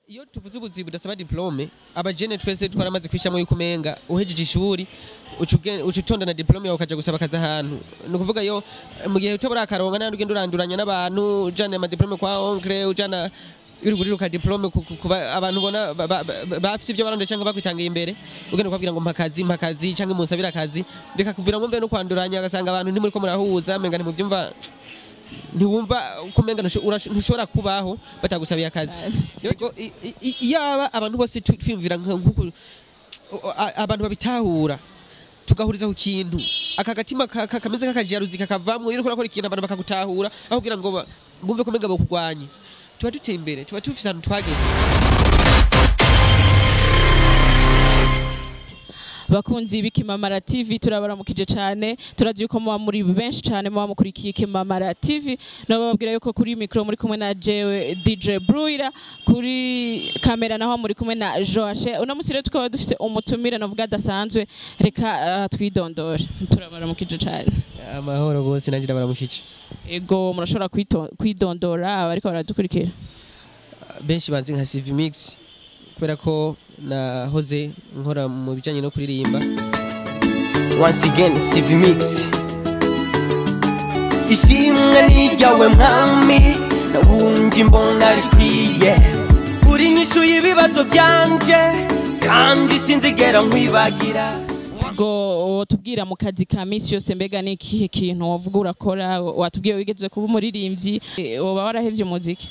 Iyo tuvuze ubuzi budasaba diplôme, abajene twese twaramaze kwishamo yuko umenga uhejeje ishuri uca utonda na diplôme yawe ukaja gusaba akazi ahantu. Ni ukuvuga yo mu gihe utobora akaronka n'ahandi ugenda uranduranya n'abantu, ujana ama diplôme kwa oncle, ujana uri guriruka diplôme abantu ubona bafise ibyo barondeye canke bakwitangiye imbere, ugenda ukababwira ngo mpa akazi, mpa akazi canke munsabire akazi, bikakuviramwo mbere no kwanduranya, ugasanga abantu ntimuriko murahuza, umenga ntimuvyumva, ntiwumva ko umenga ntushobora kubaho batagusabiye akazi. Yego, iyaba abantu bose twiyumvira nk'uku abantu babitahura, tugahuriza ku kintu, aka gatima kameze nk'akajaruzi kakavamwo. Iyo uriko urakora ikintu abantu bakagutahura, aho kugira ngo bumve ko umenga bokugwanya, tuba duteye imbere, tuba dufise ahantu twageze. Bakunzi b'Ikimamara TV, turabaramukije cyane. Turazi yuko muba muri benshi cyane, muba mukurikiye Ikimamara TV. Nababwira yuko kuri micro muri kumwe na jewe DJ Bruira, kuri kamera naho muri kumwe na Joashe. Uno musi rero tukaba dufise umutumire navuga adasanzwe. Reka twidondore. Turabaramukije cyane. Amahoro gose, nanjye ndabaramukije. Ego, murashobora kwidondora abariko baradukurikira? Benshi banzi nka CV Mix kubera ko nahoze nkora mu bijanye no kuririmba. Once again, CV Mix. Ishimwe ni ryawe mwami, nawundi mbona rikwiye. Uri inyishu y'ibibazo byanje, kandi sinzigera nkwibagira. Ego, wotubwira mu kazi ka misi yose, mbega ni ikihe kintu wavuga urakora? Watubwiye wigeze kuba umuririmbyi, woba warahevye umuziki?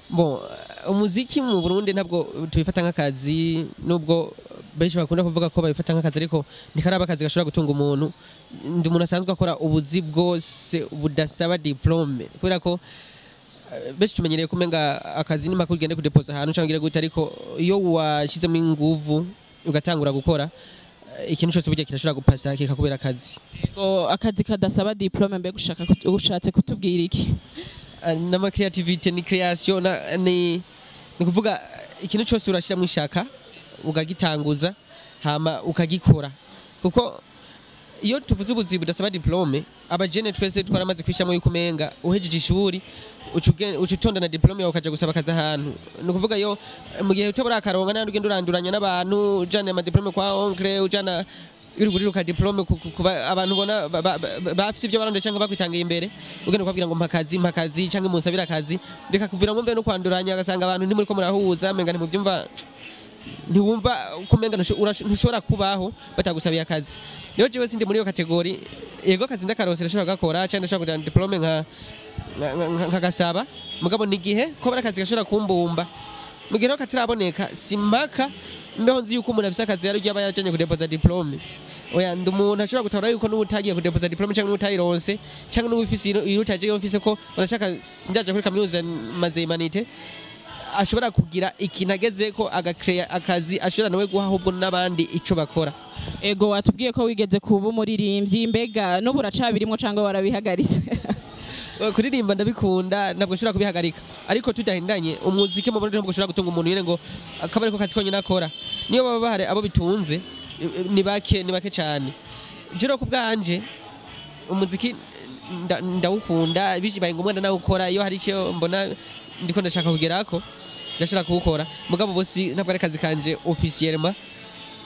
Bon, umuziki mu Burundi ntabwo tubifata nk'akazi, nubwo benshi bakunda kuvuga ko babifata nk'akazi, ariko ntikaraba akazi gashobora gutunga umuntu. Ndi umuntu asanzwe akora ubuzi bwose budasaba diplôme, kubera ko benshi tumenyereye kumenga akazi ni mpaka ugende kudepoza ahantu cyangwa ugire gute, ariko iyo washyizemo inguvu ugatangura gukora, ikintu cyose burya kirashobora gupasa kikakubera akazi. Ego, akazi kadasaba diplôme, mbega ushatse kutubwira iki? N'ama creativity ni creation ni kuvuga ikintu cyose urashyiramo ishaka ukagitanguza hama ukagikora, kuko iyo tuvuze ubuzi budasaba diplôme, abajene twese twaramaze kwishamo yuko umenga uhejeje ishuri uca utonda na diplôme yawe ukaja gusaba akazi ahantu. Ni ukuvuga yo mu gihe utobora akaronka n'ahandi ugenda uranduranya n'abantu, ujana ama diplôme kwa oncle, ujana uri guriruka diplôme abantu ubona bafise ibyo barondeye canke bakwitangiye imbere, ugenda ukababwira ngo mpa akazi, mpa akazi canke munsabire akazi, bikakuviramwo mbere no kwanduranya, ugasanga abantu ntimuriko murahuza, umenga ntimuvyumva, ntiwumva ko umenga ntushobora kubaho batagusabiye akazi. Rero jewe sindi muri iyo catégorie. Yego, akazi ndakaronse, ndashobora kugakora canke ndashobora kujana diplôme nkagasaba, mugabo ni igihe ko bari akazi gashobora kumbumba. Mu gihe rero kataraboneka, simpaka mbeho nzi yuko umuntu afise akazi yari aba yajanye kudepoza diplôme. Oya, ndi umuntu ashobora gutabara yuko n'ubutagiye kudepoza diplôme canke n'ubutayironse canke n'ubufise iyo utaje mfise ko urashaka sindaje kuri kaminuza maze humanités, ashobora kugira ikintu ageze ko agakreya akazi ashobora nawe guha ahubwo n'abandi ico bakora. Ego, watubwiye ko wigeze kuba umuririmbyi, mbega n'ubu uracabirimwo cyangwa warabihagaritse? Kuririmba ndabikunda, ntabwo nshobora kubihagarika, ariko tudahindanye umuziki mu Burundi ntabwo ushobora gutunga umuntu nyene ngo akaba ariko kazi konyine akora. Niyo baba bahari abo bitunze, ni bake, ni bake cyane. Jero ku bwanje umuziki ndawukunda, bibaye ngombwa ndanawukora. Iyo hari icyo mbona ndiko ndashaka kugerako, ndashobora kuwukora, mugabo bosi ntabwo ari akazi kanje officiellement.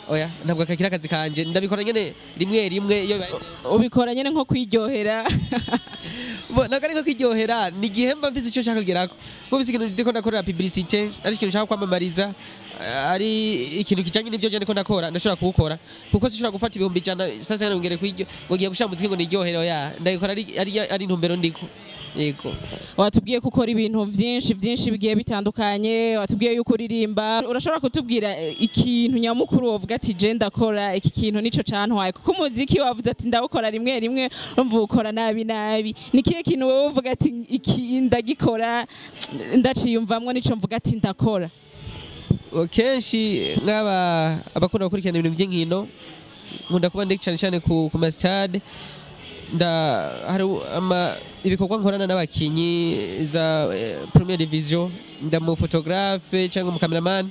Oya, ntabwo kakiri akazi kanje, ndabikora nyene rimwe rimwe iyo bibaye. Ubikora nyene nko kwiryohera? Bo, ntabwo ari nko kwiryohera, ni igihe mba mfise icyo nshaka kugerako, mfise ikintu ndiko ndakorera publicité, ari ikintu nshaka kwamamariza, ari ikintu kijanye n'ivyo je ndiko ndakora, ndashobora kuwukora, kuko sinshobora gufata 100,000 sasa ngo ngere kwiryo ngo ngiye gushira muziki ngo niryohere. Oya, ndabikora ari intumbero ndiko, yego. Watubwiye ko ukora ibintu byinshi byinshi bigiye bitandukanye, watubwiye yuko uririmba. Urashobora kutubwira ikintu nyamukuru wovuga ati je ndakora iki kintu nico cantwaye? Kuko umuziki wavuze ati ndawukora rimwe rimwe, umva ukora nabi nabi. Ni kihe kintu wowe uvuga ati iki ndagikora ndaciyumvamwo, nico mvuga ati ndakora? Kenshi nk'aba abakunda gukurikirana ibintu by'inkino, nkunda kuba ndi cyane cyane ku ma stade, nda hari ama ibikorwa nkorana n'abakinyi za première division, ndamu photographe cyangwa mu cameraman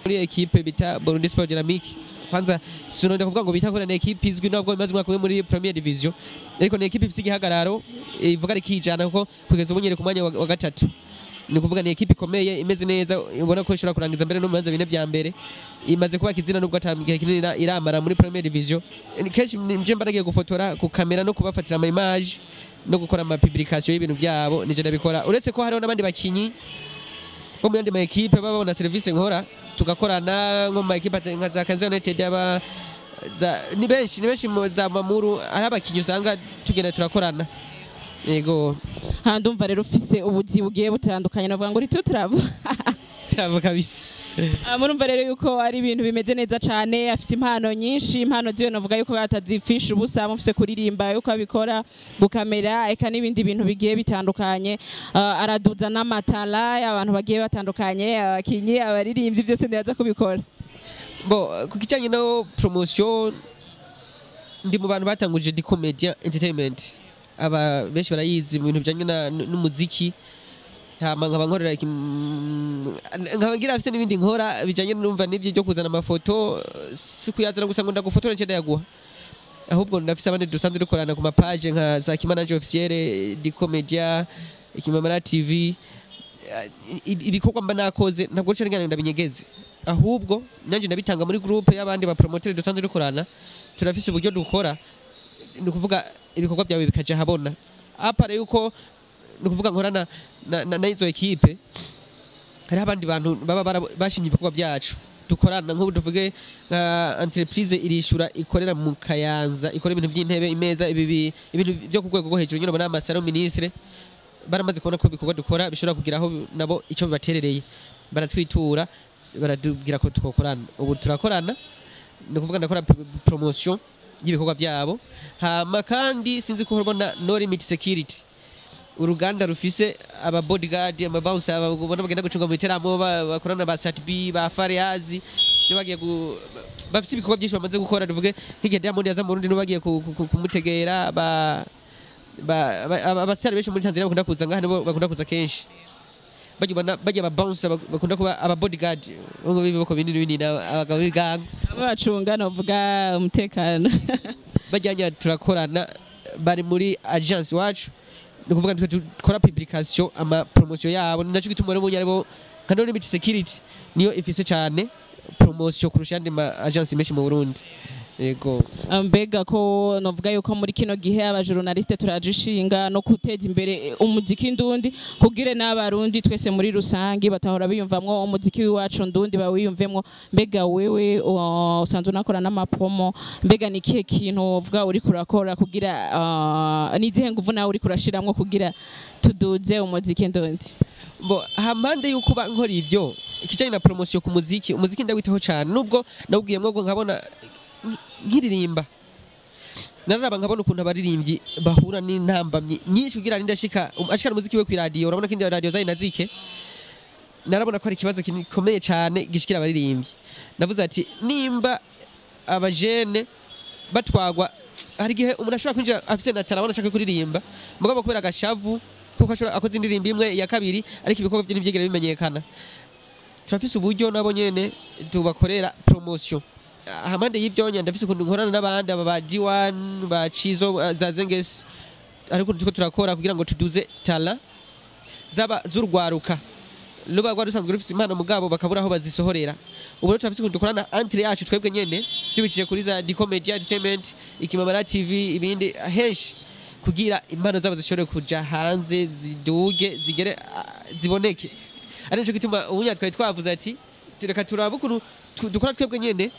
muri équipe bita Burundi Sport Dynamique. Kwanza sinonda kuvuga ngo bita kubera ni équipe izwi, nubwo imaze umwaka umwe muri première division, ariko ni équipe ifise igihagararo, ivuga rikijana, kuko kugeza ubu nyere ku mwanya wa gatatu. Ni ukuvuga ni ekipe ikomeye, imeze neza, ubona ko ishobora kurangiza mbere no mu bibanza bine vya mbere. Imaze kubaka izina nubwo ata gihe kinini iramara muri première division. Kenshi nje mba nagiye gufotora ku kamera no kubafatira ama image no gukora ama publication y'ibintu byabo, nije ndabikora, uretse ko hariho n'abandi bakinyi bo mu yandi ma ekipe baba babona service nkora, tugakorana, nko mu ma ekipe nka za Kansas United, aba za, ni benshi mu za Mamuru, ari abakinyi usanga tugenda turakorana, yego. Ha, ndumva rero ufise ubuzi bugiye butandukanye, navuga ngo uri tuturavu. Turavo kabisa. Ah, murumva rero yuko ari ibintu bimeze neza cyane. Afise impano nyinshi, impano ziwe navuga yuko atazipfisha ubusa. Mufise kuririmba, yuko abikora, gukamera, eka n'ibindi bintu bigiye bitandukanye. Ah, araduza n'amatara y'abantu bagiye batandukanye, abakinyi, abaririmbyi, byose ndaza kubikora. Bo, ku kijyanye no promotion, ndi mu bantu batanguje di Comedia Entertainment, aba benshi barayizi mu bintu bijyanye n'umuziki. Hama nkaba nkorera nkaba ngira afise n'ibindi nkora bijyanye n'umva n'ibyo byo kuzana amafoto. Si kuyazana gusa ngo ndagufotora nce ndayaguha, ahubwo ndafise abandi dusanzwe dukorana ku mapaje nka za Kimananje Officiel, di Comedia, Ikimamara TV. Ibikorwa mba nakoze ntabwo nca ngana ndabinyegeze, ahubwo nanjye ndabitanga muri groupe y'abandi ba promoteur dusanzwe dukorana. Turafise uburyo dukora, ni ukuvuga ibikorwa byawe bikaja habona. À part yuko ni ukuvuga nkorana na izo ekipe, hariho abandi bantu baba bashimye ibikorwa byacu dukorana. Nk'ubu tuvuge nka entreprise irishura ikorera mu Kayanza, ikora ibintu by'intebe, imeza, ibintu byo ku rwego rwo hejuru nyine, ubona amasaro ministre, baramaze kubona ko ibikorwa dukora bishobora kugira aho nabo icyo bibaterereye, baratwitura, baratubwira ko twokorana. Ubu turakorana, ni ukuvuga ndakora promotion y'ibikorwa byabo. Hama kandi sinzi ko ubona No Limit Security, uruganda rufise aba bodyguard, ama bouncer ubona bagenda gucunga mu biteramo, bakorana ba Sat B, ba Fariazi, niyo bagiye bafise ibikorwa byinshi bamaze gukora. Tuvuge nk'igihe Diamond yaza mu Burundi, nibo bagiye kumutegera. Abasitari benshi muri Tanzania bakunda kuza ngaha, nibo bakunda kuza kenshi. Bajya ubona bajya aba bouncer bakunda kuba aba bodyguard bo b'ibiboko binini binini, abagabo b'ibigango. Bamwe bacunga novuga umutekano. Bajyanye turakorana, bari muri agence iwacu, ni ukuvuga nitwe dukora publication, ama promotion yabo. Ni naco gituma rero aribo nka No Limit Security niyo ifise cyane promotion kurusha andi ma agence menshi mu Burundi, yego. Mbega ko novuga yuko muri kino gihe abajournaliste turajishinga no guteza imbere umuziki ndundi, kugira n'abarundi twese muri rusangi batahora biyumvamwo umuziki w'iwacu ndundi bawiyumvemwo, mbega wewe usanzwe unakora n'amapromo, mbega ni ikihe kintu wovuga uriko urakora kugira ni izihe nguvu nawe uriko urashiramwo kugira tuduze umuziki ndundi? Bo, hampande yuko ba nkora ivyo ikijanye na promotion ku muziki, umuziki ndawitaho cyane, nubwo nawugiyemwo ngo nkabona nkiririmba, nararaba nkabona ukuntu abaririmbyi bahura n'intambamyi nyinshi kugira ninde ashika ashikana umuziki we kw'iradiyo. Urabona ko indi radiyo zari nazike, narabona ko ari ikibazo gikomeye cyane gishikira abaririmbyi. Navuze ati nimba abajene batwagwa, hari igihe umuntu ashobora kwinjira afise na talent, abona ashaka kuririmba, mugabo kubera agashavu kuko ashobora akoze indirimbo imwe, iya kabiri, ariko ibikorwa bye ntibyigere bimenyekana. Turafise uburyo nabo nyene tubakorera promotion. Hampande y'ivyo nyene ndafise ukuntu nkorana n'abandi, aba ba D1, ba Chizo, za Zengesi, ariko turiko turakora kugira ngo tuduze talent zaba z'urwaruka ruba rwari rusanzwe rufise impano, mugabo bakabura aho bazisohorera. Ubu rero turafise ukuntu dukorana entre yacu twebwe nyene, tubicishije kuri za Dicomedia Entertainment, Ikimamara TV, ibindi henshi, kugira impano zabo zishobore kuja hanze, ziduge, zigere ziboneke. Ari nico gituma ubunya twari twavuze ati tureka turabe ukuntu dukora twebwe nyene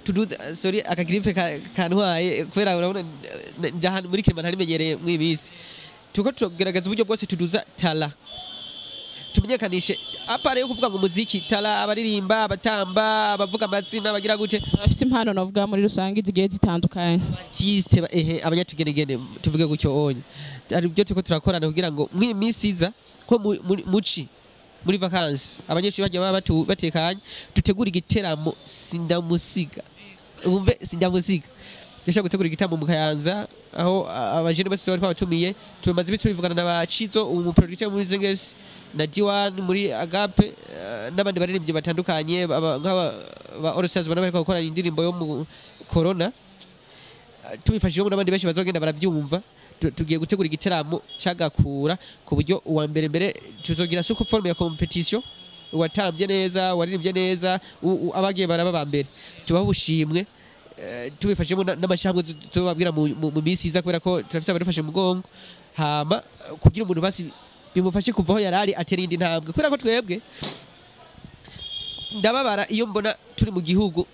tuduze. Sorry, akagripe kantwaye kubera urabona ndahantu muri climat ntarimenyereye mw'iyi minsi. Turiko tugerageza uburyo bwose tuduza talent, tumenyekanishe, à part yo kuvuga ngo umuziki, talent, abaririmba, abatamba, abavuga amazina, bagira gute. Abafise impano novuga muri rusangi zigiye zitandukanye. Artiste ehe, abanyatugenegene tuvuge gutyo onye, ari byo turiko turakorana kugira ngo mw'iyi minsi iza ko muci muri vacances abanyeshuri bajya baba batekanye, dutegura igiteramo sindamusiga. Umve, sindamusiga, dushaka gutegura igitaramo mu Kayanza aho abajene bose bari twabatumiye. Tumaze iminsi tubivugana na ba Chizo, umu producteur muri Zengesi, na D1 muri Agape, n'abandi baririmbyi batandukanye, nk'aba ba All Stars bana bariko gukora indirimbo yo mu Corona, tubifashijwemo n'abandi benshi bazogenda baravyumva. Tugiye gutegura igiteramo cyagakura ku buryo uwa mbere mbere tuzogira sous forme ya compétition, uwatambye neza, uwaririmbye neza, abagiye baraba ba mbere tubaha ubushimwe, tubifashemo n'amashyirahamwe tubabwira mu minsi iza, kubera ko turafise abadufashe mu mugongo. Hama kugira umuntu basi bimufashe kuva aho yarari atera iyindi ntambwe, kubera ko twebwe ndababara iyo mbona turi mu gihugu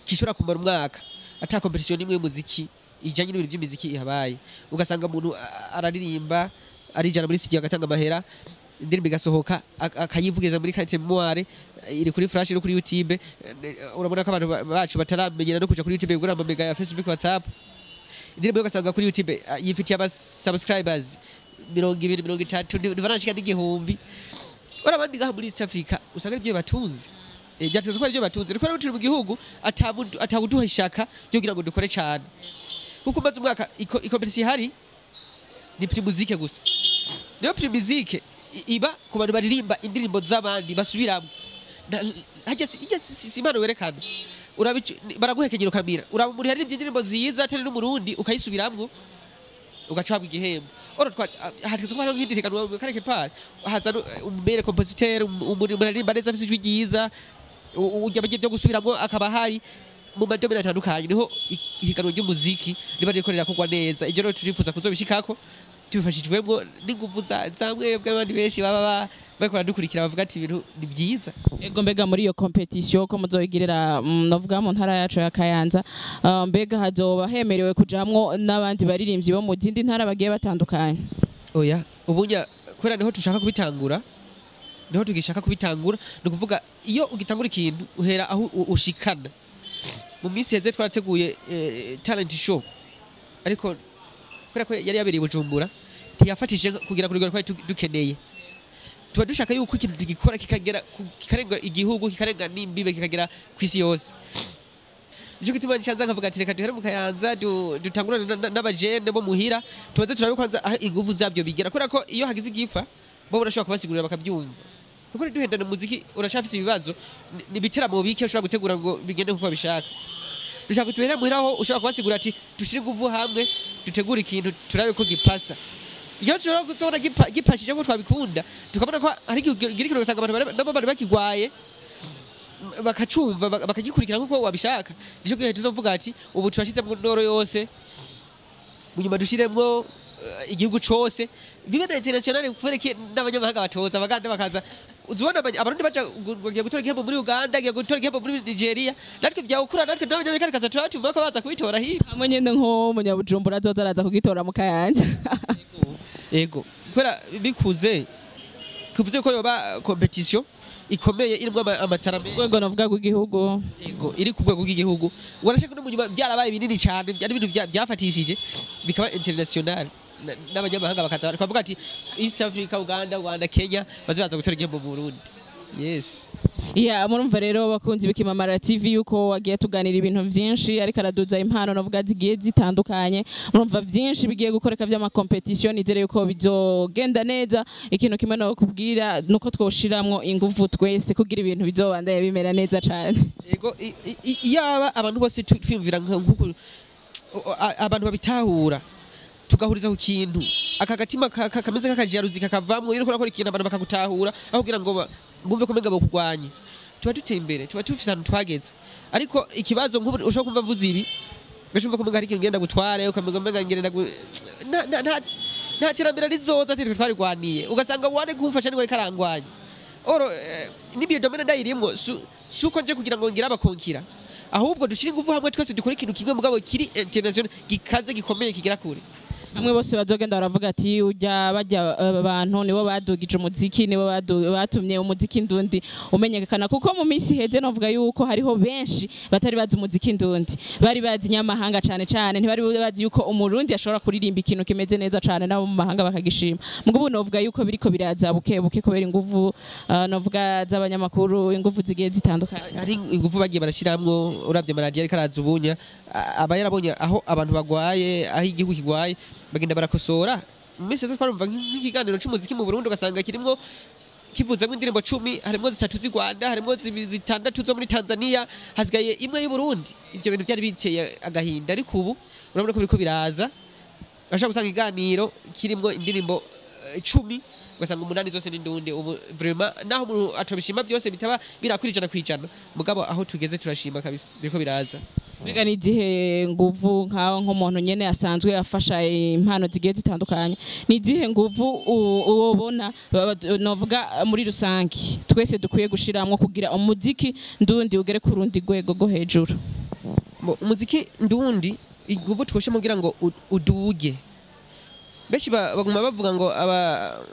gishobora kumara umwaka ata compétition n'imwe y'umuziki ijanye n'ibintu by'imiziki ihabaye, ugasanga umuntu araririmba, arijana muri studio, agatanga amahera, indirimbo igasohoka, akayivugiza muri carte mémoire iri kuri flash no kuri YouTube. Urabona ko abantu bacu bataramenyera no kuja kuri YouTube kugura amamega ya Facebook, WhatsApp. Indirimbo yo ugasanga kuri YouTube yifitiye aba subscribers 20, 30, ntibarashika n'igihumbi. Ora abandi ngaha muri East Africa usanga ari byo batunze. Byateze ko ari byo batunze, ariko rero turi mu gihugu atawuduha ishaka ryo kugira ngo dukore cyane, kuko umaze umwaka i compétition ihari ni Primusic gusa. Niyo Primusic iba ku bantu baririmba indirimbo z'abandi basubiramo. Harya si impano werekana. Baraguhekenya ukamira, uraba umuntu yaririmbye indirimbo nziza atari n'umurundi, ukayisubiramwo, ugaca uhabwa igihembo. Oro twa hategetswe ko hariho nk'irindi higanwa kareke pare haza umubere compositeur, umuntu aririmba neza afise ijwi ryiza, ujya byo gusubiramwo akaba ahari mu ma domaines atandukanye. Niho ihiganwa ry'umuziki riba ririko rirakorwa neza. Ibyo rero turifuza kuzobishikako tubifashijwemwo n'inguvu za mwebwe n'abandi benshi baba bariko baradukurikira bavuga ati ibintu ni byiza. Ego, mbega muri iyo compétition ko muzoyigirira, novuga mu ntara yacu ya Kayanza, mbega hazoba hemerewe kujamwo n'abandi baririmbyi bo mu zindi ntara bagiye batandukanye? Oya, ubunya kubera niho tushaka kubitangura, niho tugishaka kubitangura. Ni ukuvuga iyo ugitangura ikintu uhera aho ushikana. Mu minsi heze twarateguye talent show, ariko kubera ko yari yabereye i Bujumbura ntiyafatije kugira ku rugero twari dukeneye. Tuba dushaka yuko ikintu tugikora kikagera kikarenga igihugu, kikarenga n'imbibe, kikagera ku isi yose. Nico gituma nshanza nkavuga ati reka duhere mu Kayanza, dutangurane n'abajene bo muhira, tubanze turabe kwanza aho inguvu zabyo bigera, kubera ko iyo hagize igifa bo urashobora kubasigurira bakabyumva, kuko ntiduhendane, umuziki urashafise ibibazo, ni ibiteramo bike ushobora gutegura ngo bigende nkuko babishaka. Dushaka tuhere muhira aho ushobora kubasigurira ati dushire inguvu hamwe, dutegure ikintu, turabe ko gipasa. Iyo dushobora kuzobona gipashije nkuko twabikunda, tukabona ko hari igihe ugira ikintu ugasanga abantu nabo bari bakigwaye, bakacumva, bakagikurikira nkuko wabishaka, nico gihe tuzovuga ati ubu turashizemwo nord yose, mu nyuma dushiremwo igihugu cose, bibe na international, kubera ko n'abanyamahanga batoza, abaganda bakaza. Uzubona abarundi baja ngo ngiye gutora igihembo muri Uganda, ngiye gutora igihembo muri Nigeria, natwe byawukura, natwe n'abanyamerika kaza turabatuma ko baza kubitora hino. Hamwe nyene nk'umunyabujumbura azoza araza kugitora mu Kayanza. Ego, kubera bikuze tuvuze ko yoba compétition ikomeye irimwo amatara menshi. Urwego novuga rw'igihugu. Ego, iri ku rwego rw'igihugu. Warashaka no mu nyuma byarabaye binini cyane, byari ibintu byafatishije bikaba international, n'abanyamahanga bakaza twavuga ati East Africa, Uganda, Rwanda, Kenya baze baza gutora igihembo mu Burundi. Yes. Ya, murumva rero bakunzi b'Ikimamara TV yuko wagiye tuganira ibintu vyinshi, ariko araduza impano novuga zigiye zitandukanye. Murumva vyinshi bigiye gukoreka vy'ama compétition, nizere yuko bizogenda neza. Ikintu kimwe no kubwira nuko twoshiramwo inguvu twese kugira ibintu bizobandanye bimera neza cane. Ego, iyaba abantu bose twiyumvira nkuko abantu babitahura, tugahuriza ku kintu, aka gatima kameze nk'akajaruzi kakavamwo. Iyo uriko urakora ikintu abantu bakagutahura, aho kugira ngo bumve ko umenga bokugwanya, tuba duteye imbere, tuba dufise ahantu twageze. Ariko ikibazo, nk'ubu ushobora kumva mvuze ibi, ugashobora kumva hari ikintu ngenda gutware, ukamenga umenga ngenda nta terambere rizoza ati twe twarigwaniye, ugasanga wane kumfasha niwe ariko arangwanya. Oro n'ibiyo domaine ndayirimwo, suko nje kugira ngo ngire abakonkira, ahubwo dushire ingufu hamwe twese, dukore ikintu kimwe mugabo kiri international, gikaze, gikomeye, kigera kure. Bamwe bose bazogenda baravuga ati ujya bajya abantu nibo badugije umuziki, nibo batumye umuziki ndundi umenyekana, kuko mu minsi iheze novuga yuko hariho benshi batari bazi umuziki ndundi, bari bazi inyamahanga cane cane, ntibari bazi yuko umurundi ashobora kuririmba ikintu kimeze neza cane nabo mu mahanga bakagishima. Mugo ubu novuga yuko biriko biraza buke buke kubera inguvu novuga z'abanyamakuru, inguvu zigiye zitandukanye. Hari ingufu bagiye barashiramwo. Uravye amaradiyo ariko araza ubunya, aba yarabonye aho abantu bagwaye, aho igihugu kigwaye, bagenda barakosora. Mu minsi yose twarumva nk'ikiganiro c'umuziki mu Burundi ugasanga kirimwo kivuzemwo indirimbo 10, harimwo zitatu z'i Rwanda, harimwo zitandatu zo muri Tanzania, hasigaye imwe y'u Burundi. Ivyo bintu byari biteye agahinda, ariko ubu urabona ko biriko biraza. Urashobora gusanga iganiro kirimwo indirimbo 10, ugasanga 8 zose n'indundi. Ubu vraiment, naho umuntu atobishima byose, bitaba birakwira 100%, mugabo aho tugeze turashima kabisa, biriko biraza. Mbega ni izihe nguvu, nkaho nk'umuntu nyene asanzwe afasha impano zigiye zitandukanye, ni izihe nguvu uwobona novuga muri rusange twese dukwiye gushiramwo kugira umuziki ndundi ugere ku rundi rwego rwo hejuru? Umuziki ndundi, inguvu twoshe mugira ngo uduge, benshi baguma bavuga ngo aba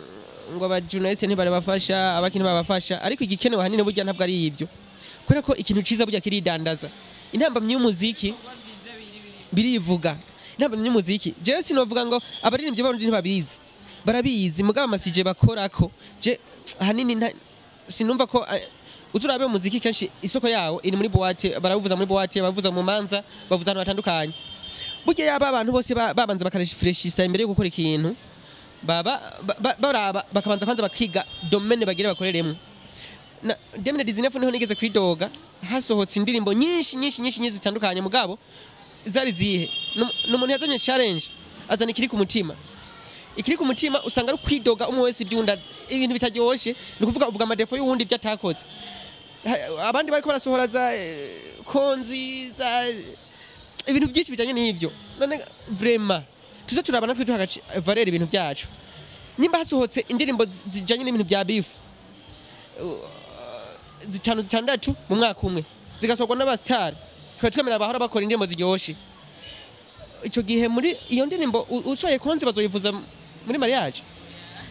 ngo aba journaliste ntibarabafasha, abaki ntibabafasha, ariko igikenewe ahanini burya ntabwo ari ivyo, kubera ko ikintu ciza burya kiridandaza. Intambamyi y'umuziki birivuga. Intambamyi y'umuziki, jewe sinovuga ngo abaririmbyi b'Abarundi ntibabizi, barabizi, mugabo ama sujet bakorako je ahanini sinumva ko uzurabe umuziki kenshi isoko yawo iri muri boîte, barawuvuza muri boîte, bavuza mu manza, bavuza ahantu hatandukanye. Burya yaba abantu bose babanza bakarefreshisa imbere yo gukora ikintu, baba baraba bakabanza kwanza bakiga domaine bagire bakoreremo. Na 2019 niho nigeze kwidoga, hasohotse indirimbo nyinshi nyinshi nyinshi nyinshi zitandukanye, mugabo zari zihe? N'umuntu yazanye challenge, azana ikiri ku mutima. Ikiri ku mutima usanga ari kwidoga umwe wese ibyunda, ibintu bitaryoshe, ni ukuvuga uvuga ama défauts y'uwundi ibyo atakoze. Abandi bariko barasohora za konzi za ibintu byinshi bijanye n'ivyo. None vraiment tuze turabana natwe duha valeur ibintu byacu. Nimba hasohotse indirimbo zijanye n'ibintu bya beef zitanu, zitandatu mu mwaka umwe, zigasohorwa n'aba star, tukaba twemera bahora bakora indirimbo ziryoshe, ico gihe muri iyo ndirimbo usohoye konzi bazoyivuza muri mariage,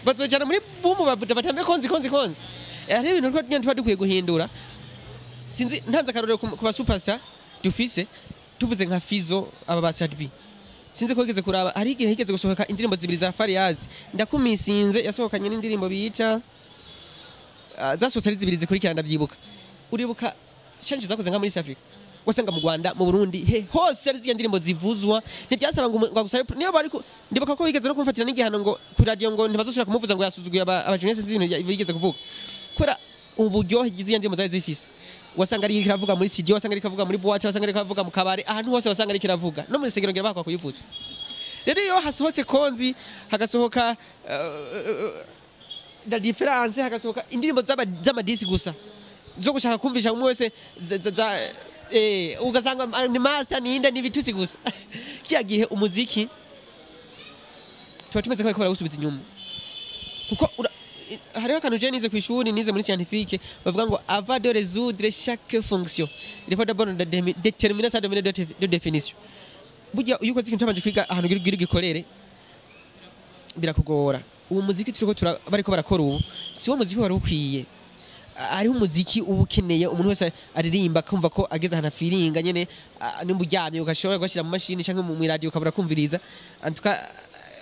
bazojana muri bumu, bavuga batambe konzi konzi konzi. Hariho ibintu nyene tuba dukwiye guhindura. Sinzi, ntanze akarorero ku ba superstar dufise, tuvuze nka Fizo, aba ba Sadbi, sinzi ko wigeze kuraba, hari igihe higeze gusohoka indirimbo zibiri za Fariaz, Ndakumisinze yasohokanye n'indirimbo bita zasohotse ari zibiri zikurikirana, ndavyibuka. Uribuka challenge zakoze nka muri East Africa, wasanga mu Rwanda, mu Burundi, he hose ari ziriya ndirimbo zivuzwa. Ntibyasaba ngo ngo agusabe niyo bari ndibuka ko bigeze no kumfatira n'igihano ngo ku radio, ngo ntibazosubira kumuvuza, ngo yasuzuguye aba journaliste, z'ibintu bigeze kuvuga kubera uburyohe ziriya ndirimbo zari zifise. Wasanga ari kiravuga muri studio, wasanga ari kiravuga muri boîte, wasanga ari kiravuga mu kabare, ahantu hose wasanga ari kiravuga, no muri sengero ngira bakwa kuyivuza. Rero iyo hasohotse konzi, hagasohoka la différence, hagasohoka indirimbo z'amadisi gusa zo gushaka kumvisha umwe wese ugasanga ni masa ninda n'ibitusi gusa, kiya gihe umuziki tuba tumeze nk'abariko barawusubiza inyuma, kuko hariho akantu je nize kw'ishuri, nize muri scientifique, bavuga ngo avant de résoudre chaque fonction, il faut d'abord déterminer sa domaine de définition. Burya iyo ukoze ikintu utabanje kwiga ahantu ugira ugikorere, birakugora. Uwo muziki turiko bariko barakora ubu si wo muziki wari ukwiye. Hariho umuziki uba ukeneye umuntu wese aririmba akumva ko ageze ahantu afiringa nyene, nimba uryamye ugashobora kugashyira mu mashini canke mu radio ukabura kumviriza. En tout cas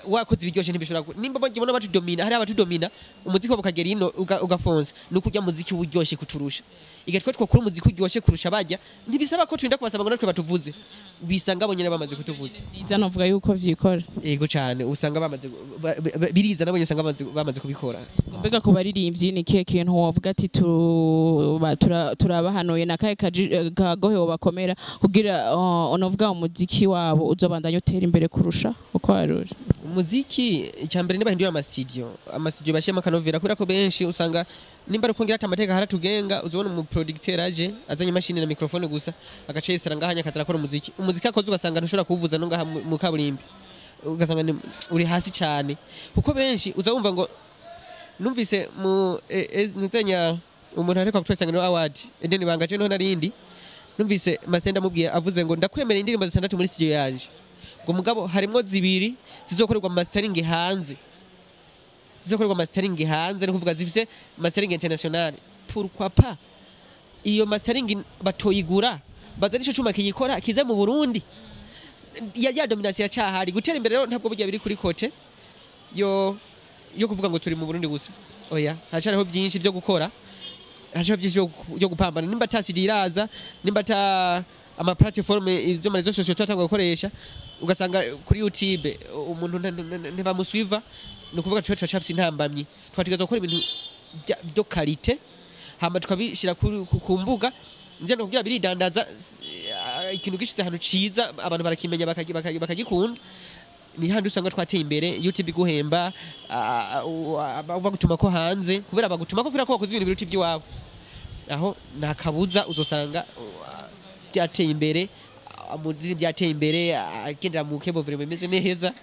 wakoze ibiryoshe ntibishobora nimba bagibona batudomina, hari abatudomina umuziki wabo ukagera ino ugafonsa, ni uko urya muziki uba uryoshe kuturusha. Igihe twe twakora umuziki uryoshe kurusha bajya, ntibisaba ko turinda kubasaba ngo natwe batuvuze, bisanga bo nyene bamaze kutuvuza. Vyiza novuga yuko vyikora. Yego cane, usanga bamaze biriza, nabo nyene usanga bamaze kubikora. Mbega ku baririmbyi ni kihe kintu wovuga ati turabahanuye, na kahe kagohe wobakomera kugira unovuga umuziki wabo uzobandanya utera imbere kurusha uko wari uri? Umuziki, icyambere nibahindura ama studio, bashyiramo akanovera, kubera ko benshi usanga nimba ari ukongera ati amateka haratugenga, uzobona umu producteur aje azanye imashini na microphone gusa, agaca yesitara ngahanya akaza arakora umuziki. Umuziki akoze ugasanga ntushobora kuwuvuza no ngaha mu kaburimbi, ugasanga uri hasi cyane, kuko benshi uza wumva ngo numvise mu nzenya umuntu ariko kutwa Isanganiro Award Eden Banga, je niho narindi numvise Masenda amubwiye, avuze ngo ndakwemera indirimbo zitandatu muri studio yanje, ngo mugabo harimwo zibiri zizokorerwa mastering hanze, zizokorerwa mastering hanze, ni kuvuga zifise mastering international. Pourquoi pas iyo mastering batoyigura, bazana ico cuma kiyikora kize mu Burundi? Ya domination yacahari. Gutera imbere rero ntabwo burya biri kuri côté yo kuvuga ngo turi mu Burundi gusa, oya, hacariho byinshi byo gukora, hacariho byinshi byo gupambana. Nimba ta CD iraza, nimba ta ama plateforme, ibyo ma réseaux sociaux twatangwa gukoresha, ugasanga kuri YouTube umuntu ntibamuswiva, ni ukuvuga tuba turacafise intambamyi. Twategerezwa gukora ibintu byo qualité, hama tukabishira ku mbuga nje no kugira biridandaza. Ikintu gishitse ahantu ciza abantu barakimenya, bakagikunda. Ni handi usanga twateye imbere, YouTube iguhemba, bagutuma ko hanze, kubera bagutuma ko kubera ko wakoze ibintu biruta iby'iwabo. Aho nta kabuza uzosanga byateye imbere, umuririmbyi yateye imbere, agendera mu kebo vraiment imeze neza.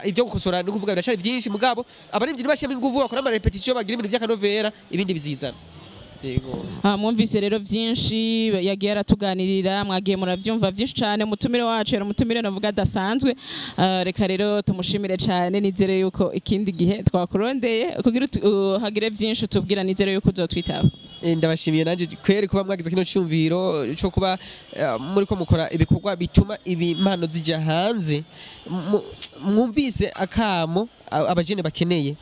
Ibyo gukosora no kuvuga biracari byinshi, mugabo abaririmbyi nibashyiramo inguvu, bakora ama répétition, bagira ibintu by'akanovera, ibindi bizizana. Yego. Mwumvise rero byinshi yagiye aratuganirira, mwagiye murabyumva byinshi cyane. Umutumire wacu yari umutumire navuga adasanzwe. Reka rero tumushimire cyane. Nizere yuko ikindi gihe twakurondeye kugira hagire byinshi utubwira, nizere yuko uzotwitaba. Ndabashimiye nanje kweri kuba mwagize kino cyumviro cyo kuba muri ko mukora ibikorwa bituma impano zija hanze. Mwumvise akamo abajene bakeneye,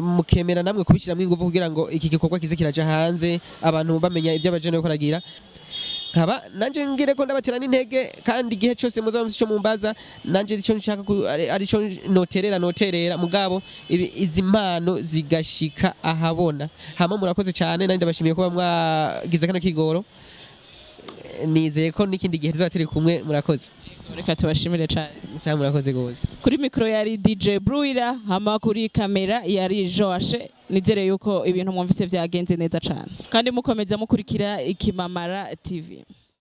mukemera namwe kubishyiramo ingufu kugira ngo iki gikorwa kize kiraja hanze, abantu bamenya ibyo abajene bariko baragira. Nkaba nanje ngire ko ndabatera n'intege, kandi igihe cyose muzaba mufise ico mumbaza, nanje ico nshaka arico noterera, mugabo izi mpano zigashika ahabona. Hama murakoze cyane, nanje ndabashimiye kuba mwagize kano kigoro. Nizeye ko n'ikindi gihe tuzaba turi kumwe. Murakoze. Reka tubashimire cyane. Sawa, murakoze gose. Kuri mikoro yari DJ Bruira, hama kuri kamera yari Joashe. Nizere yuko ibintu mwumvise byagenze neza cyane, kandi mukomeza mukurikira Ikimamara TV.